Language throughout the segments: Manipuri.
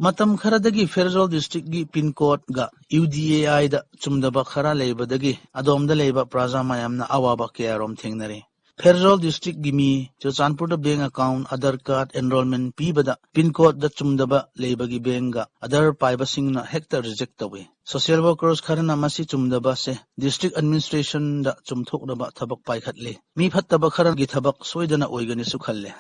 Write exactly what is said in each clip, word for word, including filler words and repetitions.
ꯃꯇꯝ ꯈꯔꯗꯒꯤ ꯐꯦꯔꯖꯣꯜ ꯗꯤꯁꯇ꯭ꯔꯤꯛꯀꯤ ꯄꯤꯟ ꯀꯣꯗꯒ ꯌꯨ ꯗꯤ ꯑꯦ ꯑꯥꯏꯗ ꯆꯨꯝꯗꯕ ꯈꯔ ꯂꯩꯕꯗꯒꯤ ꯑꯗꯣꯝꯗ ꯂꯩꯕ ꯄ꯭ꯔꯖꯥ ꯃꯌꯥꯝꯅ ꯑꯋꯥꯕ ꯀꯌꯥꯔꯣꯝ ꯊꯦꯡꯅꯔꯤ꯫ ꯐꯦꯔꯖꯣꯜ ꯗꯤꯁꯇ꯭ꯔꯤꯛꯀꯤ ꯃꯤ ꯆꯨꯔꯆꯥꯟꯄꯨꯔꯗ bank account, Aadhaar card, enrolment ꯄꯤꯕꯗ ꯄꯤꯟ ꯀꯣꯗꯇ ꯆꯨꯝꯗꯕ ꯂꯩꯕꯒꯤ ꯕꯦꯡꯒ ꯑꯥꯙꯥꯔ ꯄꯥꯏꯕꯁꯤꯡꯅ ꯍꯦꯛꯇ ꯔꯤꯖꯦꯛ ꯇꯧꯏ꯫ ꯁꯣꯁꯤꯌꯦꯜ ꯋꯥꯔꯀꯔꯁ ꯈꯔꯅ ꯃꯁꯤ ꯆꯨꯝꯗꯕꯁꯦ ꯗꯤꯁꯇ꯭ꯔꯤꯛ ꯑꯦꯗꯃꯤꯅꯤꯁꯇ꯭ꯔꯦꯁꯟꯗ ꯆꯨꯝꯊꯣꯛꯅꯕ ꯊꯕꯛ ꯄꯥꯏꯈꯠꯂꯤ꯫ ꯃꯤ ꯐꯠꯇꯕ ꯈꯔꯒꯤ ꯊꯕꯛ ꯁꯣꯏꯗꯅ ꯑꯣꯏꯒꯅꯤꯁꯨ ꯈꯜꯂꯦ꯫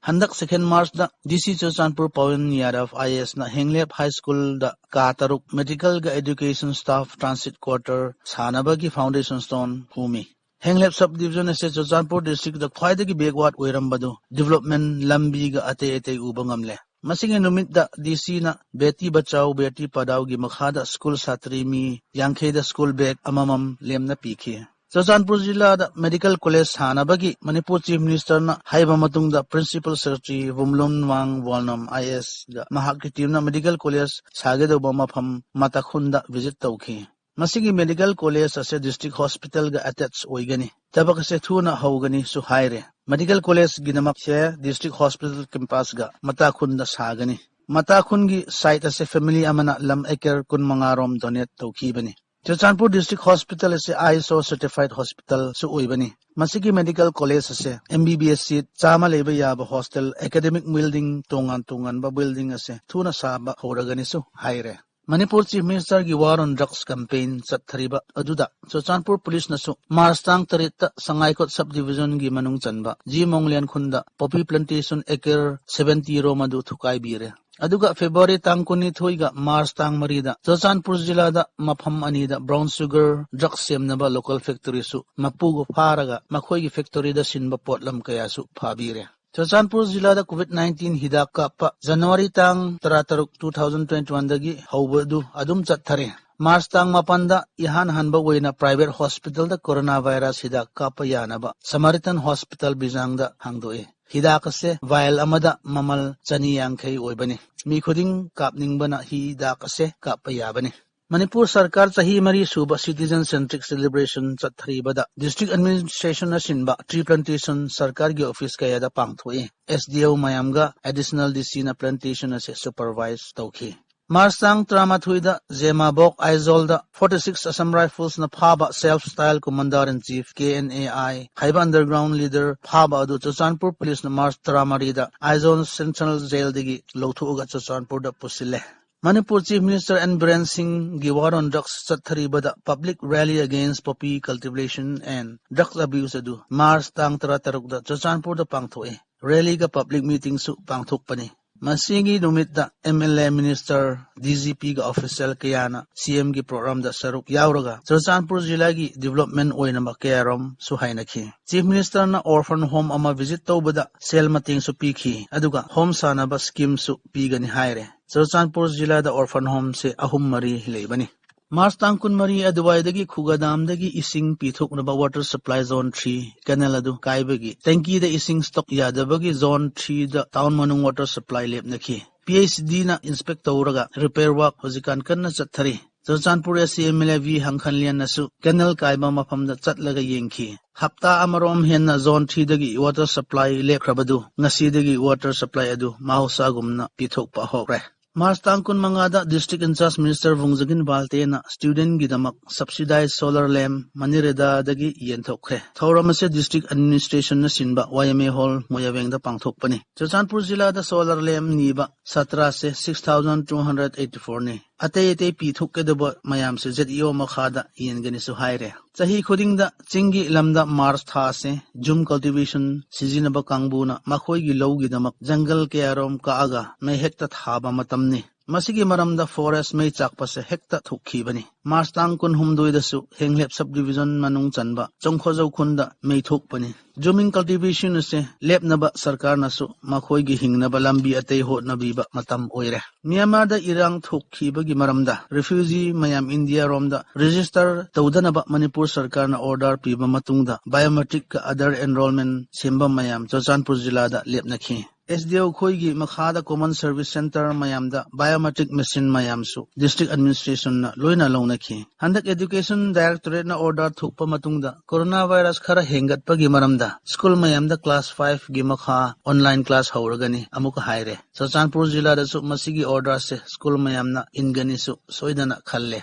ꯍꯟꯗꯛ ꯁꯦꯀꯦꯟ ꯃꯥꯔꯆꯇ ꯗꯤ ꯁꯤ ꯆꯨꯔꯆꯥꯟꯄꯨꯔ ꯄꯋꯟ ꯌꯥꯗꯕ ꯑꯥꯏ ꯑꯦ ꯑꯦꯁꯅ ꯍꯦꯡꯂꯦꯞ ꯍꯥꯏ ꯁ꯭ꯀꯨꯜꯗ ꯀꯥ ꯇꯔꯨꯛ ꯃꯦꯗꯤꯀꯦꯜꯒ ꯑꯦꯗꯨꯀꯦꯁꯟ ꯁ꯭ꯇꯥꯐ ꯇ꯭ꯔꯥꯟꯁꯤꯠ ꯀ꯭ꯋꯥꯔꯇꯔ ꯁꯥꯅꯕꯒꯤ ꯐꯥꯎꯟꯗꯦꯁꯟ ꯁ꯭ꯇꯣꯟ ꯍꯨꯝꯃꯤ꯫ ꯍꯦꯡꯂꯦꯞ ꯁꯕ ꯗꯤꯕꯤꯖꯟ ꯑꯁꯤ ꯆꯨꯔꯆꯥꯟꯄꯨꯔ ꯗꯤꯁꯇ꯭ꯔꯤꯛꯇ ꯈ꯭ꯋꯥꯏꯗꯒꯤ ꯕꯦꯛꯋꯥꯔꯗ ꯑꯣꯏꯔꯝꯕꯗꯨ ꯗꯤꯕꯦꯂꯞꯃꯦꯟ, ꯂꯝꯕꯤꯒ ꯑꯇꯩ ꯑꯇꯩ ꯎꯕ ꯉꯝꯂꯦ꯫ ꯃꯁꯤꯒꯤ ꯅꯨꯃꯤꯠꯇ ꯗꯤ ꯁꯤꯅ ꯕꯦꯇꯤ ꯕꯆꯥꯎ ꯕꯦꯇꯤ ꯄꯗꯥꯎꯒꯤ ꯃꯈꯥꯗ ꯁ꯭ꯀꯨꯜ ꯁꯥꯇ꯭ꯔꯤ ꯃꯤ ꯌꯥꯡꯈꯩꯗ ꯁ꯭ꯀꯨꯜ ꯕꯦꯒ ꯑꯃꯃꯝ ꯂꯦꯝꯅ ꯄꯤꯈꯤ꯫ ꯆꯨꯔꯆꯥꯟꯄꯨꯔ ꯖꯤꯂꯥꯗ ꯃꯦꯗꯤꯀꯦꯜ ꯀꯣꯂꯦꯖ ꯁꯥꯅꯕꯒꯤ ꯃꯅꯤꯄꯨꯔ ꯆꯤꯐ ꯃꯤꯅꯤꯁꯇꯔꯅ ꯍꯥꯏꯕ ꯃꯇꯨꯡꯗ ꯄ꯭ꯔꯤꯟꯁꯤꯄꯜ ꯁꯦꯀ꯭ꯔꯦꯇꯔꯤ ꯋꯨꯝꯂꯨꯟ ꯋꯥꯡ ꯋꯥꯜꯅꯝ ꯑꯥꯏ ꯑꯦ ꯑꯦꯁꯒ ꯃꯍꯥꯛꯀꯤ ꯇꯤꯝꯅ ꯃꯦꯗꯤꯀꯦꯜ ꯀꯣꯂꯦꯖ ꯁꯥꯒꯗꯧꯕ ꯃꯐꯝ ꯃꯇꯥꯈꯨꯟꯗ ꯚꯤꯖꯤꯠ ꯇꯧꯈꯤ꯫ ꯃꯁꯤꯒꯤ ꯃꯦꯗꯤꯀꯦꯜ ꯀꯣꯂꯦꯖ ꯑꯁꯦ ꯗꯤꯁꯇ꯭ꯔꯤꯛ ꯍꯣꯁꯄꯤꯇꯥꯜꯒ ꯑꯦꯇꯦꯆ ꯑꯣꯏꯒꯅꯤ꯫ ꯊꯕꯛ ꯑꯁꯦ ꯊꯨꯅ ꯍꯧꯒꯅꯤꯁꯨ ꯍꯥꯏꯔꯦ꯫ ꯃꯦꯗꯤꯀꯦꯜ ꯀꯣꯂꯦꯖꯒꯤꯗꯃꯛꯁꯦ ꯗꯤꯁꯇ꯭ꯔꯤꯛ ꯍꯣꯁꯄꯤꯇꯥꯜ ꯀꯦꯝꯄꯁꯒ ꯃꯇꯥꯈꯨꯟꯗ ꯁꯥꯒꯅꯤ꯫ ꯃꯇꯥꯈꯨꯟꯒꯤ ꯁꯥꯏꯠ ꯑꯁꯦ ꯐꯦꯃꯤꯂꯤ ꯑꯃꯅ ꯂꯝ ꯑꯦꯀꯔ ꯀꯨꯟꯃꯉꯥ ꯔꯣꯝ ꯗꯣꯅꯦꯠ ꯇꯧꯈꯤꯕꯅꯤ꯫ ꯆꯨꯔꯆꯥꯟꯄꯨꯔ ꯗꯤꯁꯇ꯭ꯔꯤꯛ ꯍꯣꯁꯄꯤꯇꯥꯜ ꯑꯁꯦ ꯑꯥꯏ ꯑꯦꯁ ꯑꯣ ꯁꯔꯇꯤꯐꯥꯏꯗ ꯍꯣꯁꯄꯤꯇꯥꯜꯁꯨ ꯑꯣꯏꯕꯅꯤ꯫ ꯃꯁꯤꯒꯤ ꯃꯦꯗꯤꯀꯦꯜ ꯀꯣꯂꯦꯖ ꯑꯁꯦ ꯑꯦꯝ ꯕꯤ ꯕꯤ ꯑꯦꯁ ꯁꯤꯠ ꯆꯥꯝꯃ ꯂꯩꯕ ꯌꯥꯕ ꯍꯣꯁꯇꯦꯜ, ꯑꯦꯀꯥꯗꯦꯃꯤꯛ ꯕꯤꯜꯗꯤꯡ, ꯇꯣꯉꯥꯟ ꯇꯣꯉꯥꯟꯕ ꯕꯤꯜꯗꯤꯡ ꯑꯁꯦ ꯊꯨꯅ ꯁꯥꯕ ꯍꯧꯔꯒꯅꯤꯁꯨ ꯍꯥꯏꯔꯦ꯫ ꯃꯅꯤꯄꯨꯔ ꯆꯤꯐ ꯃꯤꯅꯤꯁꯇꯔꯒꯤ ꯋꯥꯔ ꯑꯣꯟ ꯗ꯭ꯔꯒꯁ ꯀꯦꯝꯄꯦꯟ ꯆꯠꯊꯔꯤꯕ ꯑꯗꯨꯗ ꯆꯨꯔꯆꯥꯟꯄꯨꯔ ꯄꯨꯂꯤꯁꯅꯁꯨ ꯃꯥꯔꯆ ꯇꯥꯡ ꯇꯔꯦꯠꯇ ꯁꯉꯥꯏꯈꯣꯠ ꯁꯕ ꯗꯤꯕꯤꯖꯟꯒꯤ ꯃꯅꯨꯡ ꯆꯟꯕ ꯖꯤ ꯃꯣꯡꯂꯦꯟ ꯈꯨꯟꯗ ꯄꯣꯄꯤ ꯄ꯭ꯂꯥꯟꯇꯦꯁꯟ ꯑꯦꯀꯔ ꯁꯚꯦꯟꯇꯤ ꯔꯣꯝ ꯑꯗꯨ ꯊꯨꯒꯥꯏꯕꯤꯔꯦ꯫ ꯑꯗꯨꯒ ꯐꯦꯕ꯭ꯔꯨꯋꯥꯔꯤ ꯇꯥꯡ ꯀꯨꯟꯅꯤꯊꯣꯏꯒ ꯃꯥꯔꯆ ꯇꯥꯡ ꯃꯔꯤꯗ ꯆꯨꯔꯆꯥꯟꯄꯨꯔ ꯖꯤꯂꯥꯗ ꯃꯐꯝ ꯑꯅꯤꯗ ꯕ꯭ꯔꯥꯎꯟ ꯁꯨꯒꯔ ꯗ꯭ꯔꯒꯁ ꯁꯦꯝꯅꯕ ꯂꯣꯀꯦꯜ ꯐꯦꯛꯇꯔꯤꯁꯨ ꯃꯄꯨꯒ ꯐꯥꯔꯒ ꯃꯈꯣꯏꯒꯤ ꯐꯦꯛꯇꯔꯤꯗ ꯁꯤꯟꯕ ꯄꯣꯠꯂꯝ ꯀꯌꯥꯁꯨ ꯐꯥꯕꯤꯔꯦ꯫ ꯆꯨꯔꯆꯥꯟꯄꯨꯔ ꯖꯤꯂꯥꯗ ꯀꯣꯚꯤꯗ ꯅꯥꯏꯟꯇꯤꯟ ꯍꯤꯗꯥꯛ ꯀꯥꯞꯄ ꯖꯅꯋꯥꯔꯤ ꯇꯥꯡ ꯇꯔꯥꯇꯔꯨꯛ, two thousand twenty one ꯗꯒꯤ ꯍꯧꯕꯗꯨ ꯑꯗꯨꯝ ꯆꯠꯊꯔꯦ꯫ ꯃꯥꯔꯆ ꯇꯥꯡ ꯃꯥꯄꯟꯗ ꯏꯍꯥꯟ ꯍꯥꯟꯕ ꯑꯣꯏꯅ ꯄ꯭ꯔꯥꯏꯚꯦꯠ ꯍꯣꯁꯄꯤꯇꯥꯜꯗ ꯀꯣꯔꯣꯅꯥ ꯚꯥꯏꯔꯁ ꯍꯤꯗꯥꯛ ꯀꯥꯞꯄ ꯌꯥꯅꯕ ꯁꯃꯥꯔꯤꯇꯟ ꯍꯣꯁꯄꯤꯇꯥꯜ ꯕꯤꯖꯥꯡꯗ ꯍꯥꯡꯗꯣꯛꯏ꯫ ꯍꯤꯗꯥꯛ ꯑꯁꯦ ꯚꯥꯏꯜ ꯑꯃꯗ ꯃꯃꯜ ꯆꯅꯤ ꯌꯥꯡꯈꯩ ꯑꯣꯏꯕꯅꯤ꯫ ꯃꯤ ꯈꯨꯗꯤꯡ ꯀꯥꯞꯅꯤꯡꯕꯅ ꯍꯤꯗꯥꯛ ꯑꯁꯦ ꯀꯥꯞꯄ ꯌꯥꯕꯅꯤ꯫ ꯃꯅꯤꯄꯨꯔ ꯁꯔꯀꯥꯔ ꯆꯍꯤ ꯃꯔꯤ ꯁꯨꯕ Citizen Centric Celebration ꯆꯠꯊꯔꯤꯕꯗ district administrationꯅ ꯁꯤꯟꯕ tree plantation ꯁꯔꯀꯥꯔꯒꯤ office ꯀꯌꯥꯗ ꯄꯥꯡꯊꯣꯛꯏ꯫ SDO ꯃꯌꯥꯝꯒ additional DCꯅ plantation ꯑꯁꯤ supervise ꯇꯧꯈꯤ꯫ March ꯇꯥꯡ ꯇꯔꯥꯃꯥꯊꯣꯏꯗ ꯖꯦꯃꯥꯕꯣꯛ ꯑꯥꯏꯖꯣꯜꯗ forty six Assam Riflesꯅ ꯐꯥꯕ Self Styled Commander in Chief, KNAI, ꯍꯥꯏꯕ underground leader ꯐꯥꯕ ꯑꯗꯨ ꯆꯨꯔꯆꯥꯟꯄꯨꯔ policeꯅ March ꯇꯔꯥꯃꯔꯤꯗ ꯑꯥꯏꯖꯣꯜ Central Jailꯗꯒꯤ ꯂꯧꯊꯣꯛꯑꯒ ꯆꯨꯔꯆꯥꯟꯄꯨꯔꯗ ꯄꯨꯁꯤꯜꯂꯦ꯫ Manipur Chief Minister N Biren Singhꯒꯤ war on drugs ꯆꯠꯊꯔꯤꯕꯗ public rally against poppy cultivation and drug abuse ꯑꯗꯨ March ꯇꯥꯡ ꯇꯔꯥꯇꯔꯨꯛꯇ ꯆꯨꯔꯆꯥꯟꯄꯨꯔꯗ ꯄꯥꯡꯊꯣꯛꯏ꯫ Rallyꯒ public meetingꯁꯨ ꯄꯥꯡꯊꯣꯛꯄꯅꯤ꯫ ꯃꯁꯤꯒꯤ ꯅꯨꯃꯤꯠꯇ MLA, minister, DGPꯒ official ꯀꯌꯥꯅ CMꯒꯤ programꯗ ꯁꯔꯨꯛ ꯌꯥꯎꯔꯒ ꯆꯨꯔꯆꯥꯟꯄꯨꯔ ꯖꯤꯂꯥꯒꯤ development ꯑꯣꯏꯅꯕ ꯀꯌꯥꯔꯣꯝꯁꯨ ꯍꯥꯏꯅꯈꯤ꯫ Chief Ministerꯅ orphan home ꯑꯃ visit ꯇꯧꯕꯗ ꯁꯦꯜ ꯃꯇꯦꯡꯁꯨ ꯄꯤꯈꯤ, ꯑꯗꯨꯒ home ꯁꯥꯅꯕ schemeꯁꯨ ꯄꯤꯒꯅꯤ ꯍꯥꯏꯔꯦ꯫ ꯆꯨꯔꯆꯥꯟꯄꯨꯔ ꯖꯤꯂꯥꯗ orphan homeꯁꯦ ꯑꯍꯨꯝ ꯃꯔꯤ ꯂꯩꯕꯅꯤ꯫ March ꯇꯥꯡ ꯀꯨꯟꯃꯔꯤ ꯑꯗꯨꯋꯥꯏꯗꯒꯤ ꯈꯨꯒꯥ damꯗꯒꯤ ꯏꯁꯤꯡ ꯄꯤꯊꯣꯛꯅꯕ water supply zone three canal ꯑꯗꯨ ꯀꯥꯏꯕꯒꯤ tankiꯗ ꯏꯁꯤꯡ stock ꯌꯥꯗꯕꯒꯤ zone threeꯗ town ꯃꯅꯨꯡ water supply ꯂꯦꯞꯅꯈꯤ꯫ PHEDꯅ inspect ꯇꯧꯔꯒ repair work ꯍꯧꯖꯤꯛꯀꯥꯟ ꯀꯟꯅ ꯆꯠꯊꯔꯤ꯫ Churachandpur SC MLA V ꯍꯪꯈꯟꯂꯤꯌꯟꯅꯁꯨ canal ꯀꯥꯏꯕ ꯃꯐꯝꯗ ꯆꯠꯂꯒ ꯌꯦꯡꯈꯤ꯫ ꯍꯞꯇꯥ ꯑꯃꯔꯣꯝ ꯍꯦꯟꯅ zone threeꯗꯒꯤ water supply ꯂꯦꯞꯈ꯭ꯔꯕꯗꯨ ꯉꯁꯤꯗꯒꯤ water supply ꯑꯗꯨ ꯃꯍꯧꯁꯥꯒꯨꯝꯅ ꯄꯤꯊꯣꯛꯄ ꯍꯧꯔꯦ꯫ March ꯇꯥꯡ ꯀꯨꯟꯃꯉꯥꯗ district in charge minister ꯕꯨꯡꯖꯥꯒꯤꯟ ꯕꯥꯜꯇꯦꯅ studentꯒꯤꯗꯃꯛ subsidized solar lamp ꯃꯅꯤꯔꯦꯗꯥꯗꯒꯤ ꯌꯦꯟꯊꯣꯛꯈ꯭ꯔꯦ꯫ ꯊꯧꯔꯝ ꯑꯁꯤ district administrationꯅ ꯁꯤꯟꯕ YMA hall ꯃꯣꯌꯥꯕꯦꯡꯗ ꯄꯥꯡꯊꯣꯛꯄꯅꯤ꯫ ꯆꯨꯔꯆꯥꯟꯄꯨꯔ ꯖꯤꯂꯥꯗ solar lamp ꯅꯤꯕ ꯁꯥꯇ꯭ꯔꯁꯦ six thousand two hundred eighty fourꯅꯤ꯫ ꯑꯇꯩ ꯑꯇꯩ ꯄꯤꯊꯣꯛꯀꯗꯕ ꯃꯌꯥꯝꯁꯦ ZEO ꯃꯈꯥꯗ ꯌꯦꯟꯒꯅꯤꯁꯨ ꯍꯥꯏꯔꯦ꯫ ꯆꯍꯤ ꯈꯨꯗꯤꯡꯗ ꯆꯤꯡꯒꯤ ꯂꯝꯗ March ꯊꯥꯁꯦ ꯖꯨꯝ cultivation ꯁꯤꯖꯤꯟꯅꯕ ꯀꯥꯡꯕꯨꯅ ꯃꯈꯣꯏꯒꯤ ꯂꯧꯒꯤꯗꯃꯛ ꯖꯪꯒꯜ ꯀꯌꯥꯔꯣꯝ ꯀꯛꯑꯒ ꯃꯩ ꯍꯦꯛꯇ ꯊꯥꯕ ꯃꯇꯝꯅꯤ꯫ ꯃꯁꯤꯒꯤ ꯃꯔꯝꯗ forest ꯃꯩ ꯆꯥꯛꯄꯁꯦ ꯍꯦꯛꯇ ꯊꯣꯛꯈꯤꯕꯅꯤ꯫ March ꯇꯥꯡ ꯀꯨꯟꯍꯨꯝꯗꯣꯏꯗꯁꯨ ꯍꯦꯡꯂꯦꯞ subdivision ꯃꯅꯨꯡ ꯆꯟꯕ ꯆꯣꯡꯈꯣꯖꯧ ꯈꯨꯟꯗ ꯃꯩ ꯊꯣꯛꯄꯅꯤ꯫ Jumming cultivation ꯑꯁꯦ ꯂꯦꯞꯅꯕ ꯁꯔꯀꯥꯔꯅꯁꯨ ꯃꯈꯣꯏꯒꯤ ꯍꯤꯡꯅꯕ ꯂꯝꯕꯤ ꯑꯇꯩ ꯍꯣꯠꯅꯕꯤꯕ ꯃꯇꯝ ꯑꯣꯏꯔꯦ꯫ ꯃ꯭ꯌꯥꯟꯃꯥꯔꯗ ꯏꯔꯥꯡ ꯊꯣꯛꯈꯤꯕꯒꯤ ꯃꯔꯝꯗ refugee ꯃꯌꯥꯝ ꯏꯟꯗꯤꯌꯥꯔꯣꯝꯗ register ꯇꯧꯗꯅꯕ ꯃꯅꯤꯄꯨꯔ ꯁꯔꯀꯥꯔꯅ order ꯄꯤꯕ ꯃꯇꯨꯡꯗ biometricꯀ Aadhaar enrollment ꯁꯦꯝꯕ ꯃꯌꯥꯝ ꯆꯨꯔꯆꯥꯟꯄꯨꯔ ꯖꯤꯂꯥꯗ ꯂꯦꯞꯅꯈꯤ꯫ ꯑꯦꯁ ꯗꯤ ꯑꯣ ꯈꯣꯏꯒꯤ ꯃꯈꯥꯗ common service centre ꯃꯌꯥꯝꯗ biometric machine ꯃꯌꯥꯝꯁꯨ district administration ꯅ ꯂꯣꯏꯅ ꯂꯧꯅꯈꯤ꯫ ꯍꯟꯗꯛ education directorate ꯅ order ꯊꯣꯛꯄ ꯃꯇꯨꯡꯗ corona virus ꯈꯔ ꯍꯦꯟꯒꯠꯄꯒꯤ ꯃꯔꯝꯗ school ꯃꯌꯥꯝꯗ class five ꯒꯤ ꯃꯈꯥ online class ꯍꯧꯔꯒꯅꯤ ꯑꯃꯨꯛꯀ ꯍꯥꯏꯔꯦ꯫ ꯆꯨꯔꯆꯥꯟꯄꯨꯔ ꯖꯤꯂꯥꯗꯁꯨ ꯃꯁꯤꯒꯤ order ꯁꯦ school ꯃꯌꯥꯝꯅ ꯏꯟꯒꯅꯤꯁꯨ ꯁꯣꯏꯗꯅ ꯈꯜꯂꯦ꯫